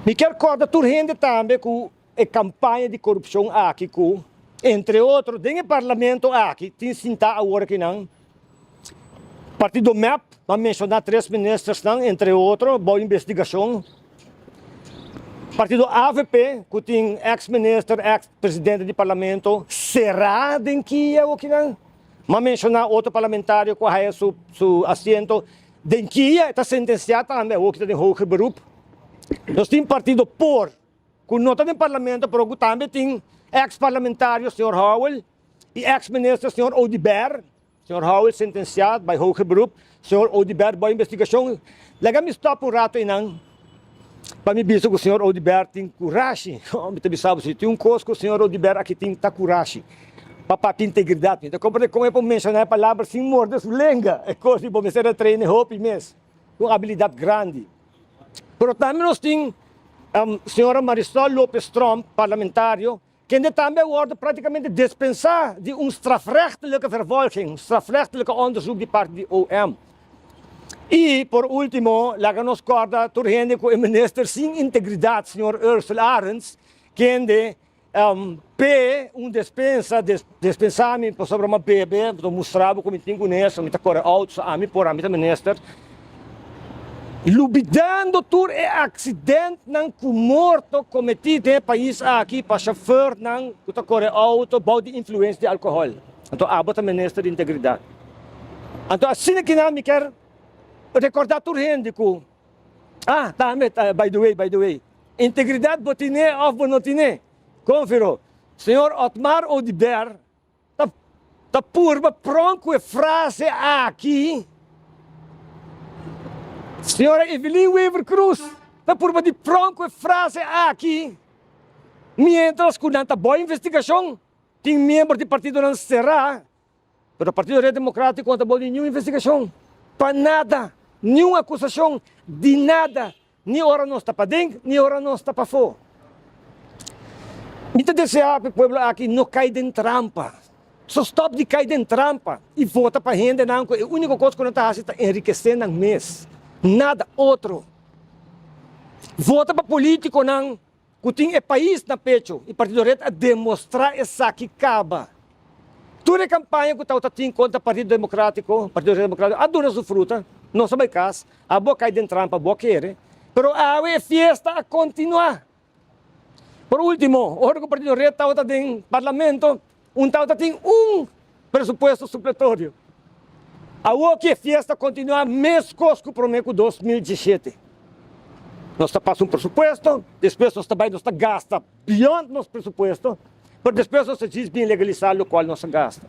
Mi kier corda tur hende tambe cu e campaña di corupcion aki cu, entre otro, den e Parlamento aki tin sinta awor akinan Partido mep, a menciona tres ministersnan, entre otro, bou investigacion. Partido avp, cu tin ex minister, ex presidente di Parlamento cera den kia awokinan. M'a menciona otro parlamentario cu a haya su su asiento den kia, e ta sentencia tambe, awoki ta den hoger beroep. Nos tin partido por, cu no ta den Parlamento, pero cu tambe tin ex parlamentario señor Howell y ex minister señor Oduber. Señor Howell sentencia by hoger beroep, señor Oduber bou investigacion. Laga mi stop un rato einan pa mi bisa cu señor Oduber tin curashi. Mi ta bisa bo si tin un cos cu señor Oduber aki tin ta curashi pa papia integridad. Mi ta comprende con e por menciona e palabra sin morde su lenga. E cos di bo mester a traina hopi mes, un habilidad grandi. Pero tambe nos tin señora Marisol Lopez Tromp, parlamentario, Kende tambe a wordo practicamente despensa di un strafrechtelijke vervolging, un strafrechtelijke onderzoek di parti di OM. Y por ultimo, laga nos corda tur hende cu e minister sin integridad, señor Ursel Arends, kende p'e un despensa, despensa mi pasobra mi a bebe, mi ta mustra bo cu mi tin cu nes, mi ta core auto, so ami por, ami ta minister. Lubidando tur e accidentnan cu morto cometi den e pais aki pa chauffeurnan cu ta core auto bou di influencia di alcohol. Anto abo ta minister di integridad. Anto asina kinan mi kier recorda tur hende cu, ah, tambe, by the way, by the way, integridad bo tine of bo no tine? Confiro, señor Otmar Oduber Ta ta purba pronk ku e frase aki. Señora Evelyn Wever Croes ta purba di pronk ku e frase aki mientras ku nan ta bo investigashon. Tin miembro di partidonan será, pero Partido Red Democrático no ta bo di niun investigashon. Pa nada, niun akusashon di nada. Ni ora nos ta paden, ni ora nos ta pafó. Mi ta deseá pa e pueblo aki no kai den trampa. So stòp di kai den trampa i vota pa hendenan ku e úniko kos ku nan ta hasi ta enrikesé nan mes, nada otro. Vota pa polítikonan ku tin e pais na pecho i Partido Red a demostrá esaki kaba. Tur e kampaña ku tabata tin kontra Partido Demokratiko, Partido Red Demokratiko, a duna su fruta, nos a bai kas, abo a kai den trampa, bo a kere, pero awe e fiesta a kontinuá. Por último, ora ku Partido Red tabata den Parlamento, un tabata tin un presupuesto supletorio. Awoki e fiesta kontinuá meskos ku promé ku 2017. Nos ta pasa un presupuesto, despues nos ta bai nos ta gasta beyond nos presupuesto, pero despues nos ta djis bin legalisá lokual nos a gasta.